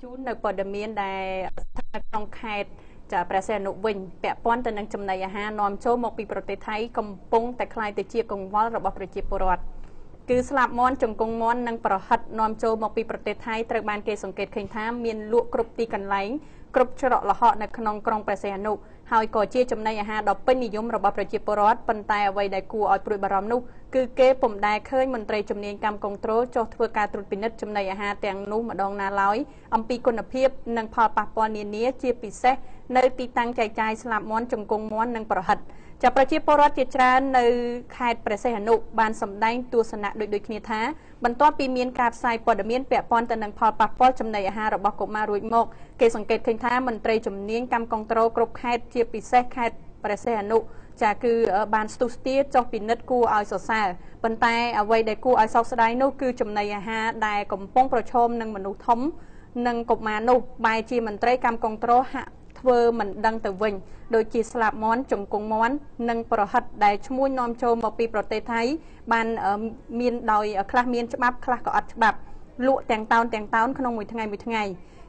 ជូននៅព័ត៌មានដែលស្ថិតនៅក្នុងខេត្តចាព្រះសីហនុវិញពាក់ព័ន្ធទៅនឹងចំណីអាហារនាំចូលមកពីប្រទេសថៃកំពុងតែក្លាយទៅជាកង្វល់របស់ប្រជាពលរដ្ឋគឺស្លាបមាន់ជង្គង់មាន់និងប្រហិតនាំចូលមកពីប្រទេសថៃត្រូវបានគេសង្កេតឃើញថាមានលក់គ្រប់ទីកន្លែងគ្រប់ច្រកល្ហកនៅក្នុងក្រុងព្រះសីហនុហើយក៏ជាចំណីអាហារដ៏ពេញនិយមរបស់ប្រជាពលរដ្ឋប៉ុន្តែអ្វីដែលគួរឲ្យព្រួយបារម្ភនោះគឺគេពុំដែលឃើញមន្ត្រីជំនាញកម្មកុងត្រូលចុះធ្វើការត្រួតពិនិត្យចំណីអាហារទាំងនោះម្ដងណាឡើយអំពីគុណភាពនិងផលប៉ះពាល់នានាជាពិសេសនៅទីតាំងចែកចាយស្លាបមាន់ជង្គង់មាន់និងប្រហិតចាប្រជាពលរដ្ឋជាច្រើននៅខេត្តព្រះសីហនុបានសម្ដែងទស្សនៈដូចគ្នាថាបន្ទាប់ពីមានការផ្សាយព័ត៌មានពាក់ព័ន្ធទៅនឹងផលប៉ះពាល់ចំណីអាហាររបស់កុមាររួចមកគេសង្កេតឃើញថាមន្ត្រីជំនាញកម្មកុងត្រូលគ្រប់ខេត្តជាពិសេសខេត្តព្រះសីហនុចាគឺបានស្ទុះស្ទាចុះពិនិត្យគួរឲ្យសរសើរប៉ុន្តែអ្វីដែលគួរឲ្យសោកស្ដាយនោះគឺចំណីអាហារដែលកំពុងប្រឈមនឹងមនុស្សធំនិងកុមារនោះបែរជាមន្ត្រីកម្មកុងត្រូលហាក់ធ្វើមិនដឹងទៅវិញដូចជាស្លាបមាន់ជង្គង់មាន់និងប្រហិតដែលឈ្មួញនាំចូលមកពីប្រទេសថៃបានមានដោយខ្លះមានច្បាប់ខ្លះក៏អត់ច្បាប់លក់ទាំងតោនទាំងតោនក្នុងមួយថ្ងៃមួយថ្ងៃ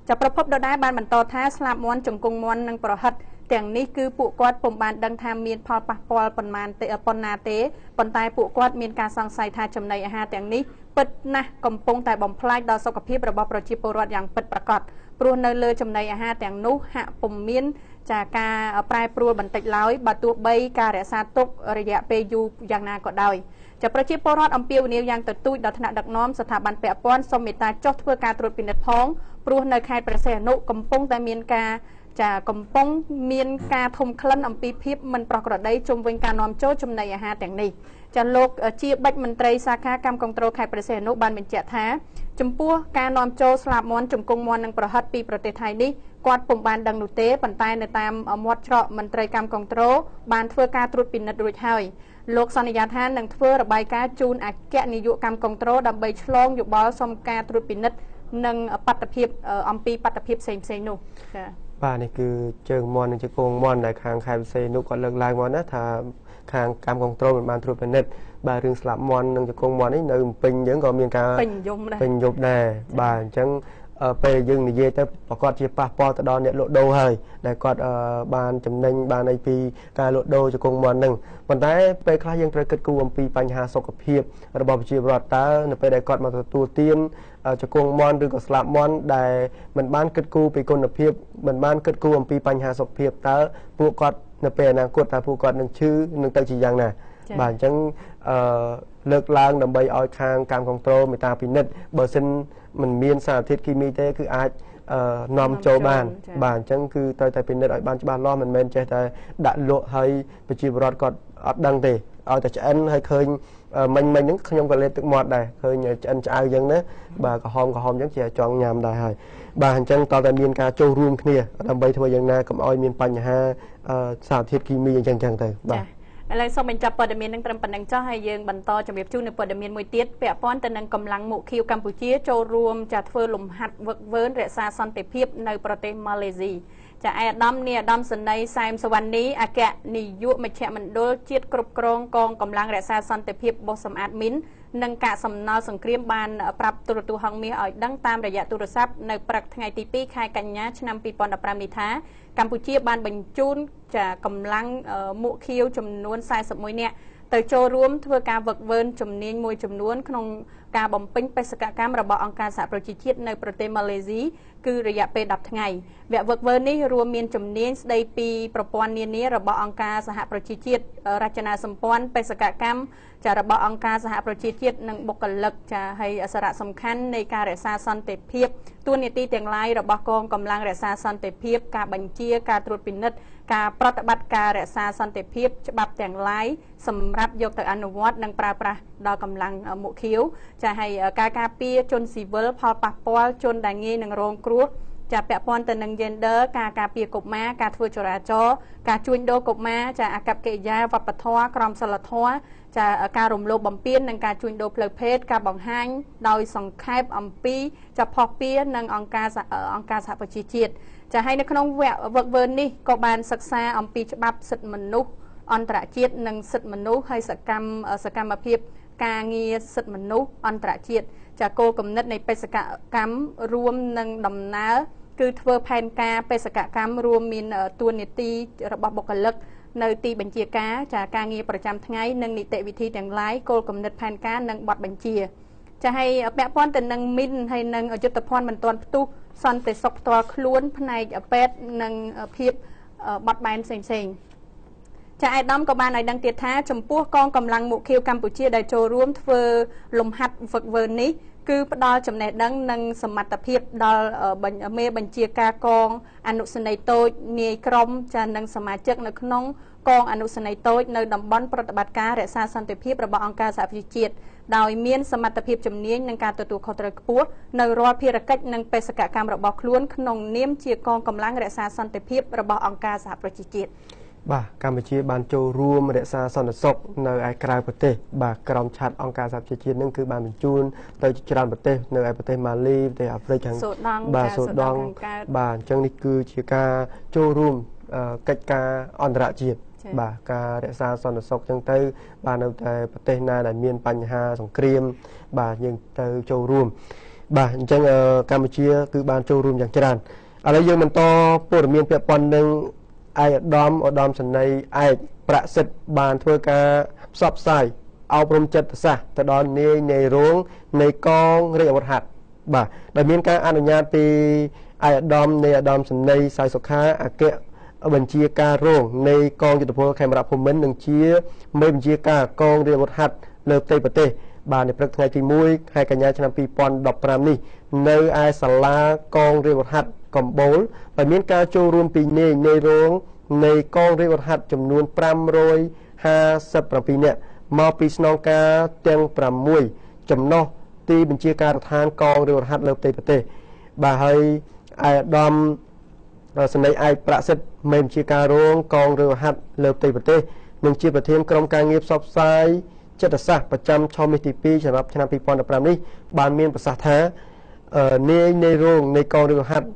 ចាប្រភពដដែលបានបន្តថាស្លាបមាន់ជង្គង់មាន់និងប្រហិតទាំងនេះគឺពួកគាត់ពុំបានដឹងថាមានផលប៉ះពាល់ប៉ុន្មានទេប៉ុណ្ណាទេប៉ុន្តែពួកគាត់មានការសង្ស័យថាចំណីអាហារទាំងនេះពិតណាស់កំពុងតែបំផ្លាញដល់សុខភាពរបស់ប្រជាពលរដ្ឋយ៉ាងពិតប្រាកដព្រោះនៅលើចំណីអាហារទាំងនោះហាក់ពុំមានចាការប្រែប្រួលបន្តិចឡើយបើទោះបីការរក្សាទុករយៈពេលយូរយ៉ាងណាក៏ដោយចាប្រជាពលរដ្ឋអំពាវនាវយ៉ាងទទូចដល់ថ្នាក់ដឹកនាំស្ថាប័នពាក់ព័ន្ធសូមមេត្តាចុះធ្វើការត្រួតពិនិត្យផងព្រោះនៅខេត្តព្រះសីហនុកំពុងតែមានការចាកំពុងមានការធំក្លិនអំពីភាពមិនប្រក្រតីជុំវិញការនាំចូលចំណីអាហារទាំងនេះចាលោកជាបិចមន្ត្រីសាខាកម្មកុងត្រូលខេត្តព្រះសីហនុបានបញ្ជាក់ថាចំពោះការនាំចូលស្លាបមាន់ជង្គង់មាន់និងប្រហិតពីប្រទេសថៃនេះគាត់ពុំបានដឹងនោះទេប៉ុន្តែនៅតាមមាត់ច្រកមន្ត្រីកម្មកុងត្រូលបានធ្វើការត្រួតពិនិត្យរួចហើយលោកសន្យាថានឹងធ្វើរបាយការណ៍ជូនអគ្គនាយកកម្មកុងត្រូលដើម្បីឆ្លងយោបល់សុំការត្រួតពិនិត្យនិងបាតុភិបអំពីបាតុភិបផ្សេងៗនោះចាបាទនេះគឺជើងមាន់និងជង្គង់មាន់ដែលខាងខេត្តពិសេសនោះគាត់លើកឡើងមកណាថាខាងកម្មកុងត្រូលមិនបានត្រួតពិនិត្យបាទរឿងស្លាប់មាន់និងជង្គង់មាន់នេះនៅភ្នំពេញយើងក៏មានការពេញនិយមដែរពេញនិយមដែរបាទអញ្ចឹងពេលយើងនិយាយទៅប្រកាសជាប៉ះពាល់ទៅដល់អ្នកលក់ដូរហើយដែលគាត់បានចំណេញបានអីពីការលក់ដូរជង្គង់មាន់ហ្នឹងប៉ុន្តែពេលខ្លះយើងត្រូវគិតគូរអំពីបញ្ហាសុខភាពរបស់ប្រជាពលរដ្ឋតើនៅពេលដែលគាត់មកទទួលទានជង្គង់មាន់ឬក៏ស្លាបមាន់ដែលមិនបានគិតគូរពីគុណភាពមិនបានគិតគូរអំពីបញ្ហាសុខភាពតើពួកគាត់នៅពេលអនាគតតើពួកគាត់នឹងឈឺនឹងទៅជាយ៉ាងណាបាទអញ្ចឹងលើកឡើងដើម្បីឲ្យខាងកម្មកុងត្រូលមេត្តាពិនិត្យបើសិនមិនមានសារធាតុគីមីទេគឺអាចនាំចូលបានបាទអញ្ចឹងគឺត្រូវតែពិនិត្យឲ្យបានច្បាស់លាស់មិនមែនចេះតែដាក់លក់ឲ្យប្រជាពលរដ្ឋគាត់អត់ដឹងទេឲ្យតែឆ្អិនហើយឃើញមិញហ្នឹងខ្ញុំក៏លេបទឹកមាត់ដែរឃើញឆ្អិនឆ្អៅអញ្ចឹងណាបាទក្រហមអញ្ចឹងជាចង់ញ៉ាំដែរហើយបាទអញ្ចឹងតើតែមានការចូលរួមគ្នាដើម្បីធ្វើយ៉ាងណាកុំឲ្យមានបញ្ហាសារធាតុគីមីអញ្ចឹងទៅបាទឥឡូវសូមបញ្ចប់ព័ត៌មាននឹងត្រឹមប៉ុណ្្នឹងចុះហើយយើងបន្តជម្រាបជូននៅព័ត៌មានមួយទៀតពាក់ព័ន្ធទៅនឹងកម្លាំងមួកខៀវកម្ពុជាចូលរួមចាធ្វើលំហាត់វឹកវើរក្សាសន្តិភាពនៅប្រទេសម៉ាឡេស៊ីចាឯកឧត្តមនាយឧត្តមសេនីយ៍សែមសវណ្ណីអគ្គនាយកមជ្ឈមណ្ឌលជាតិគ្រប់គ្រងកងកម្លាំងរក្សាសន្តិភាពបោះសម្អាតមីននិងកាកសំណល់សង្គ្រាមបានប្រាប់ទូរទស្សន៍ហង្សមាសឲ្យដឹងតាមរយៈទូរស័ព្ទនៅព្រឹកថ្ងៃទី2ខែកញ្ញាឆ្នាំ2015នេះថាកម្ពុជាបានបញ្ជូនចាកម្លាំងមួកខៀវចំនួន41នាក់ទៅចូលរួមធ្វើការវឹកវើជំនាញមួយចំនួនក្នុងការបំពេញបេសកកម្មរបស់អង្គការសហប្រជាជាតិនៅប្រទេសម៉ាឡេស៊ីគឺរយៈពេល10ថ្ងៃវគ្គវឹកវើនេះរួមមានជំនាញស្ដីពីប្រព័ន្ធនានារបស់អង្គការសហប្រជាជាតិរចនាសម្ព័ន្ធបេសកកម្មចារបស់អង្គការសហប្រជាជាតិនិងបុគ្គលិកចាហើយសារៈសំខាន់នៃការរក្សាសន្តិភាពតួនាទីទាំងឡាយរបស់កងកម្លាំងរក្សាសន្តិភាពការបញ្ជាការត្រួតពិនិត្យការប្រតិបត្តិការរក្សាសន្តិភាពច្បាប់ទាំងឡាយសម្រាប់យកទៅអនុវត្តនិងប្រើប្រាស់ដល់កម្លាំងមួកខៀវចាហើយការការពារជនស៊ីវិលផលប៉ះពាល់ជនដែលងាយនឹងរងគ្រោះចាពាក់ព័ន្ធទៅនឹង gender ការការពារកុមារការធ្វើចរាចរណ៍ការជួញដូរកុមារចាអាកប្បកិរិយាវប្បធម៌ក្រមសីលធម៌ចាការរំលោភបំពាននិងការជួញដូរផ្លូវភេទការបង្ហាញដោយសង្ខេបអំពីចាផុសពានិងអង្គការសហប្រជាជាតិចាហើយនៅក្នុងវគ្គវឹកវើនេះក៏បានសិក្សាអំពីច្បាប់សិទ្ធិមនុស្សអន្តរជាតិនិងសិទ្ធិមនុស្សហើយសកម្មភាពការងារសិទ្ធិមនុស្សអន្តរជាតិ ចាគោលគំនិតនៃបេសកកម្មរួមនឹងដំណើរគឺធ្វើផែនការបេសកកម្មរួមមានតួនាទីរបស់បុគ្គលិកនៅទីបញ្ជាការចាការងារប្រចាំថ្ងៃនិងនីតិវិធីទាំងឡាយគោលគំនិតផែនការនិងបទបញ្ជាចាឲ្យពាក់ព័ន្ធទៅនឹងមីនហើយនឹងយុទ្ធភ័ណ្ឌមិនទាន់ផ្ទុះសន្តិសុខផ្ទាល់ខ្លួនផ្នែកពេទ្យនិងភាពបត់បែនផ្សេងផ្សេងចាឯកឧត្តមក៏បានឲ្យដឹងទៀតថាចំពោះកងកម្លាំងមួកខៀវកម្ពុជាដែលចូលរួមធ្វើលំហាត់ហ្វឹកហ្វឺននេះគឺផ្ដល់ចំណេះដឹងនិងសមត្ថភាពដល់មេបញ្ជាការកងអនុសេនីយ៍តូចនាយក្រុមចានិងសមាជិកនៅក្នុងកងអនុសេនីយ៍តូចនៅតំបន់ប្រតិបត្តិការរក្សាសន្តិភាពរបស់អង្គការសហប្រជាជាតិដោយមានសមត្ថភាពជំនាញនិងការទទួលខុសត្រូវខ្ពស់នៅរាល់ភារកិច្ចនិងបេសកកម្មរបស់ខ្លួនក្នុងនាមជាកងកម្លាំងរក្សាសន្តិភាពរបស់អង្គការសហប្រជាជាតិបាទកម្ពុជាបានចូលរួមរក្សាសន្តិសុខនៅឯក្រៅប្រទេសបាទក្រោមឆត្រអង្គការសហប្រជាជាតិនឹងគឺបានបញ្ជូនទៅច្រើនប្រទេសនៅឯប្រទេសម៉ាលីប្រទេសអាហ្វ្រិកខាងបាទសូដង់បាទអញ្ចឹងនេះគឺជាការចូលរួមកិច្ចការអន្តរជាតិបាទការរក្សាសន្តិសុខចឹងទៅបាទនៅតែប្រទេសណាដែលមានបញ្ហាសង្គ្រាមបាទយើងទៅចូលរួមបាទអញ្ចឹងកម្ពុជាគឺបានចូលរួមយ៉ាងច្រើនឥឡូវយើងបន្តព័ត៌មានពាក់ព័ន្ធនឹងឯកឧត្តមឧត្តមសេនីយ៍ឯកប្រសិទ្ធបានធ្វើការផ្សព្វផ្សាយអប់រំចិត្តសាស្ត្រទៅដល់នាយនៃរោងនៃកងរាជអាវុធហត្ថបាទដែលមានការអនុញ្ញាតពីឯកឧត្តមនៃឧត្តមសេនីយ៍សៃសុខាអគ្គបញ្ជាការរងនៃកងយុទ្ធពលខេមរៈភូមិន្ទនិងជាមេបញ្ជាការកងរាជអាវុធហត្ថលើផ្ទៃប្រទេសបាទនៅព្រឹកថ្ងៃទី1ខែកញ្ញាឆ្នាំ2015នេះនៅឯសាលាកងរាជអាវុធហត្ថកំបូលដែលមានការចូលរួមពីនាយនៃរោងនៃកងរាជអាវុធហត្ថចំនួន557នាក់មកពីស្នងការទាំង6ចំណុះទីបញ្ជាការដ្ឋានកងរាជអាវុធហត្ថលើផ្ទៃប្រទេសបាទហើយឯកឧត្តមសេនីយ៍ឯកប្រសិទ្ធមេបញ្ជាការរងកងរាជអាវុធហត្ថលើផ្ទៃប្រទេសនិងជាប្រធានក្រុមការងារផ្សព្វផ្សាយចិត្តសាស្ត្រប្រចាំឆមាសទី2សម្រាប់ឆ្នាំ2015នេះបានមានប្រសាសន៍ថានាយនៃរោងនៃកងរាជអាវុធហត្ថ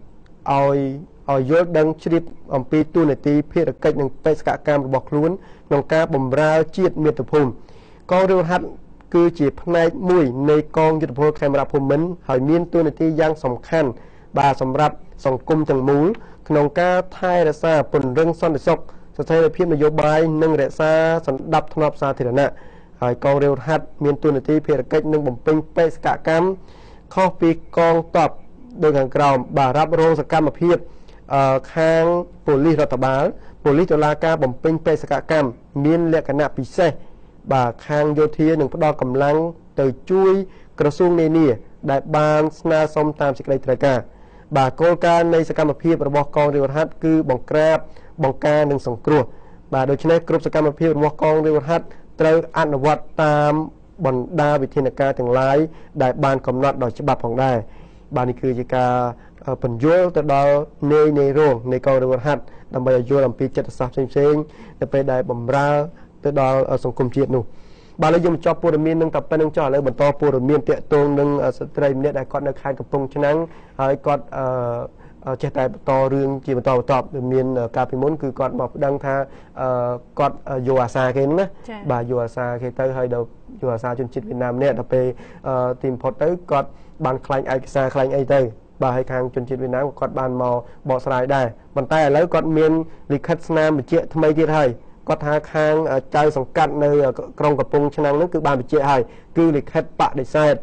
ឲ្យយល់ដឹងជ្រាបអំពីតួនាទីភារកិច្ចនិងបេសកកម្មរបស់ខ្លួនក្នុងការបម្រើជាតិមាតុភូមិកងរាជអាវុធហត្ថគឺជាផ្នែកមួយនៃកងយុទ្ធពលខេមរៈភូមិន្ទហើយមានតួនាទីយ៉ាងសំខាន់បាទសម្រាប់សង្គមទាំងមូលក្នុងការថែរក្សាពង្រឹងសន្តិសុខស្ថិរភាពនយោបាយនិងរក្សាសន្តិភាពសាធារណៈហើយកងរាជអាវុធហត្ថមានតួនាទីភារកិច្ចនិងបំពេញបេសកកម្មខុសពីកងទ័ពដោយខាងក្រោមបាទរ៉ាប់រងសកម្មភាពខាងប៉ូលីសរដ្ឋបាលប៉ូលីសតុលាការបំពេញបេសកកម្មមានលក្ខណៈពិសេសបាទខាងយោធានឹងផ្ដល់កម្លាំងទៅជួយក្រសួងនានាដែលបានស្នើសុំតាមសេចក្តីត្រូវការបាទគោលការណ៍នៃសកម្មភាពរបស់កងរាជអាវុធហត្ថគឺបង្ក្រាបបង្ការនិងសង្គ្រោះបាទដូច្នេះគ្រប់សកម្មភាពរបស់កងរាជអាវុធហត្ថត្រូវអនុវត្តតាមបណ្ដាវិធានការទាំងឡាយដែលបានកំណត់ដោយច្បាប់ផងដែរបាទនេះគឺជាការពន្យល់ទៅដល់នាយនៃរោងនៃកងរាជអាវុធហត្ថដើម្បីឲ្យយល់អំពីចិត្តសាស្ត្រផ្សេងៗនៅពេលដែលបំរើទៅដល់សង្គមជាតិនោះបាទឥឡូវយើងបញ្ចប់ព័ត៌មាននឹងតែប៉ុណ្្នឹងចុះឥឡូវបន្តព័ត៌មានទាក់ទងនឹងស្ត្រីម្នាក់ដែលគាត់នៅខេត្តកំពង់ឆ្នាំងហើយគាត់ចេះតែបន្តរឿងជាបន្តបន្ទាប់មានកាលពីមុនគឺគាត់មកប្តឹងថាគាត់យកអាសាគេហ្នឹងណាបាទយកអាសាគេទៅហើយដល់យកអាសាជនជាតិវៀតណាមម្នាក់ដល់ពេលទីបំផុតទៅគាត់បានខ្លាញ់ឯកសារខ្លាញ់អីទៅបាទហើយខាងជនជាតិវៀតណាមគាត់បានមកបកស្រាយដែរប៉ុន្តែឥឡូវគាត់មានលិខិតស្នាមបញ្ជាក់ថ្មីទៀតហើយគាត់ថាខាងចៅសង្កាត់នៅក្រុងកំពង់ឆ្នាំងហ្នឹងគឺបានបញ្ជាក់ហើយគឺលិខិតបដិសេធ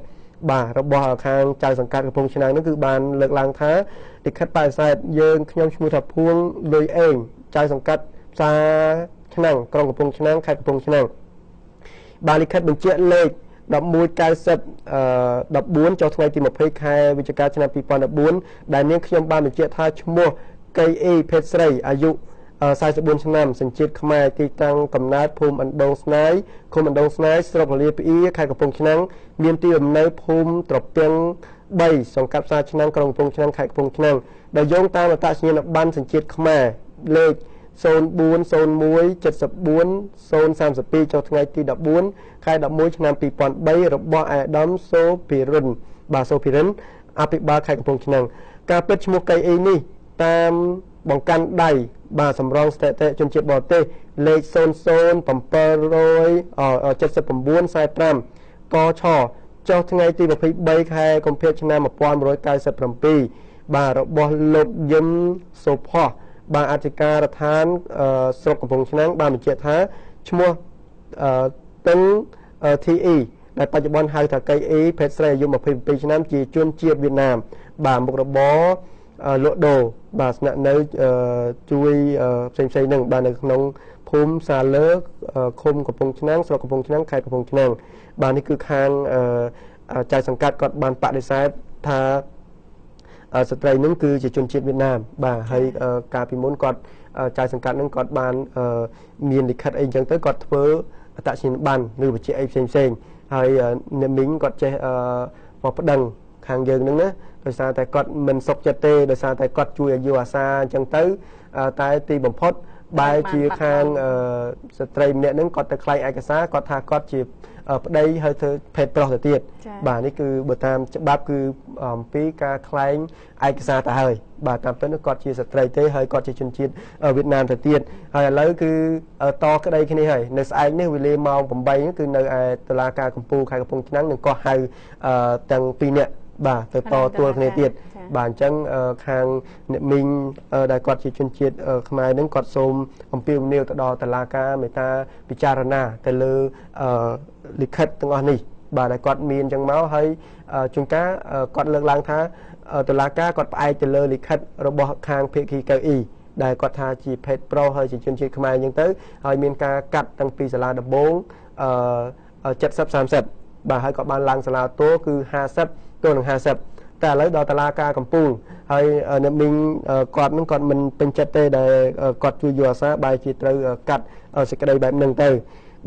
បាទរបស់ខាងចៅសង្កាត់កំពង់ឆ្នាំងហ្នឹងគឺបានលើកឡើងថាលិខិតបដិសេធយើងខ្ញុំឈ្មោះថាភួងលុយអេងចៅសង្កាត់ផ្សារឆ្នាំងក្រុងកំពង់ឆ្នាំងខេត្តកំពង់ឆ្នាំងបាទលិខិតបញ្ជាក់លេខ1190 14ចុះថ្ងៃទី20ខែវិច្ឆិកាឆ្នាំ2014ដែលនាងខ្ញុំបានបញ្ជាក់ថាឈ្មោះកៃអេភេទស្រីអាយុ44ឆ្នាំសញ្ជាតិខ្មែរទីតាំងកំណើតភូមិអណ្ដូងស្នាយឃុំអណ្ដូងស្នាយស្រុកលាផ្អៀខេត្តកំពង់ឆ្នាំងមានទីលំនៅភូមិត្រពាំង3សង្កាត់ផ្សារឆ្នាំងក្រុងកំពង់ឆ្នាំងខេត្តកំពង់ឆ្នាំងដែលយោងតាមអត្តសញ្ញាណប័ណ្ណសញ្ជាតិខ្មែរលេខ0401 74 032ចុះថ្ងៃទី14ខែ11ឆ្នាំ2003របស់ឯកឧត្តមសូភិរិនបាទសូភិរិនអភិបាលខេត្តកំពង់ឆ្នាំងការពិតឈ្មោះកៃអេនេះតាមបង្កាន់ដៃបាទសម្រងស្ថិតិជនជាតិបរទេសលេខ00779 45កឆ ចុះថ្ងៃទី23ខែកុម្ភៈឆ្នាំ1997បាទរបស់លោកយឹមសូផោះបាទអធិការដ្ឋានស្រុកកំពង់ឆ្នាំងបានបញ្ជាក់ថាឈ្មោះតឹង TE ដែលបច្ចុប្បន្នហៅថាកៃអ៊ីភេទស្រីអាយុ27ឆ្នាំជាជនជាតិវៀតណាមបាទមុខរបរលក់ដូរបាទស្នាក់នៅជួយផ្សេងផ្សេងនឹងបាទនៅក្នុងភូមិសាលើឃុំកំពង់ឆ្នាំងស្រុកកំពង់ឆ្នាំងខេត្តកំពង់ឆ្នាំងបាទនេះគឺខាងចៅសង្កាត់គាត់បានបដិសេធថាស្ត្រីនឹងគឺជាជនជាតិវៀតណាមបាទហើយកាលពីមុនគាត់ចៅសង្កាត់នឹងគាត់បានមានលិខិតអីចឹងទៅគាត់ធ្វើអត្តសញ្ញាណប័ណ្ណឬវិជាអីផ្សេងផ្សេងហើយអ្នកមីងគាត់ចេះមកប្តឹងខាងយើងនឹងណាដោយសារតែគាត់មិនសុខចិត្តទេដោយសារតែគាត់ជួយអាយុអាសាអញ្ចឹងទៅតែទីបំផុតបែរជាខាងស្ត្រីម្នាក់ហ្នឹងគាត់ទៅក្លែងឯកសារគាត់ថាគាត់ជាប្តីហើយធ្វើភេទប្រុសទៅទៀតបាទនេះគឺបើតាមច្បាប់គឺអំពីការក្លែងឯកសារទៅហើយបាទតាមពិតនោះគាត់ជាស្ត្រីទេហើយគាត់ជាជនជាតិវៀតណាមទៅទៀតហើយឥឡូវគឺតក្តីគ្នាហើយនៅស្អែកនេះវេលាម៉ោង8គឺនៅឯតុលាការកំពូលខេត្តកំពង់ឆ្នាំងនឹងកោះហៅទាំងពីរនាក់បាទទៅតទួលគ្នាទៀតបាទអញ្ចឹងខាងអ្នកមីងដែលគាត់ជាជនជាតិខ្មែរនឹងគាត់សូមអំពាវនាវទៅដល់តុលាការមេត្តាពិចារណាទៅលើលិខិតទាំងអស់នេះបាទដែលគាត់មានអញ្ចឹងមកហើយជួនកាលគាត់លើកឡើងថាតុលាការគាត់ផ្អែកទៅលើលិខិតរបស់ខាងភាគីកៅអ៊ីដែលគាត់ថាជាភេទប្រុសហើយជាជនជាតិខ្មែរអញ្ចឹងទៅហើយមានការកាត់តាំងពីសាលាដំបង70 30បាទហើយក៏បានឡើងសាលាតួគឺ50ទល់នឹង50តែឥឡូវដល់តុលាការកំពូលហើយអ្នកមីងគាត់នឹងគាត់មិនពេញចិត្តទេដែលគាត់ជួយយកអាសាបែរជាត្រូវកាត់សេចក្តីបែបហ្នឹងទៅ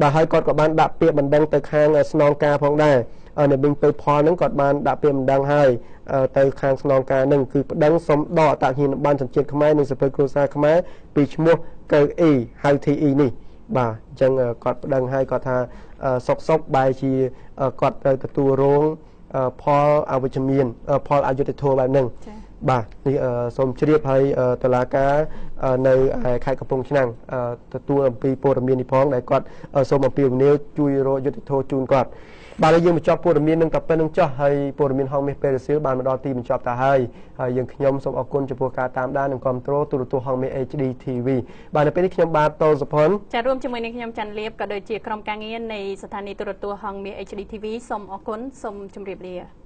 បាទហើយគាត់ក៏បានដាក់ពាក្យបណ្ដឹងទៅខាងស្នងការផងដែរអ្នកមីងពៅផលហ្នឹងគាត់បានដាក់ពាក្យបណ្ដឹងហើយទៅខាងស្នងការហ្នឹងគឺប្តឹងសុំដកអត្តសញ្ញាណប័ណ្ណសញ្ជាតិខ្មែរនិងសភៅគ្រួសារខ្មែរពីឈ្មោះកៅអ៊ីហៅ TE នេះបាទអញ្ចឹងគាត់ប្តឹងហើយគាត់ថាសុកបែរជាគាត់ត្រូវទទួលរងផលអវិជ្ជមានផលអយុត្តិធម៌បែបហ្នឹងបាទនេះសូមជ្រាបហើយតុលាការនៅខេត្តកំពង់ឆ្នាំងទទួលអំពីព័ត៌មាននេះផងដែលគាត់សូមអំពាវនាវជួយរកយុត្តិធម៌ជូនគាត់បាទហើយយើងបញ្ចប់ព័ត៌មាននឹងតែប៉ុណ្្នឹងចុះហើយព័ត៌មានហងមាសពេលរសៀលបានមកដល់ទីបញ្ចប់ទៅហើយហើយយើងខ្ញុំសូមអរគុណចំពោះការតាមដាននិងគាំទ្រទូរទស្សន៍ហងមាស HD TV បាទនៅពេលនេះខ្ញុំបាទតូសុផុនចារួមជាមួយនឹងខ្ញុំច័ន្ទលៀបក៏ដូចជាក្រុមការងារនៃស្ថានីយ៍ទូរទស្សន៍ហងមាស HD TV សូមអរគុណសូមជម្រាបលា។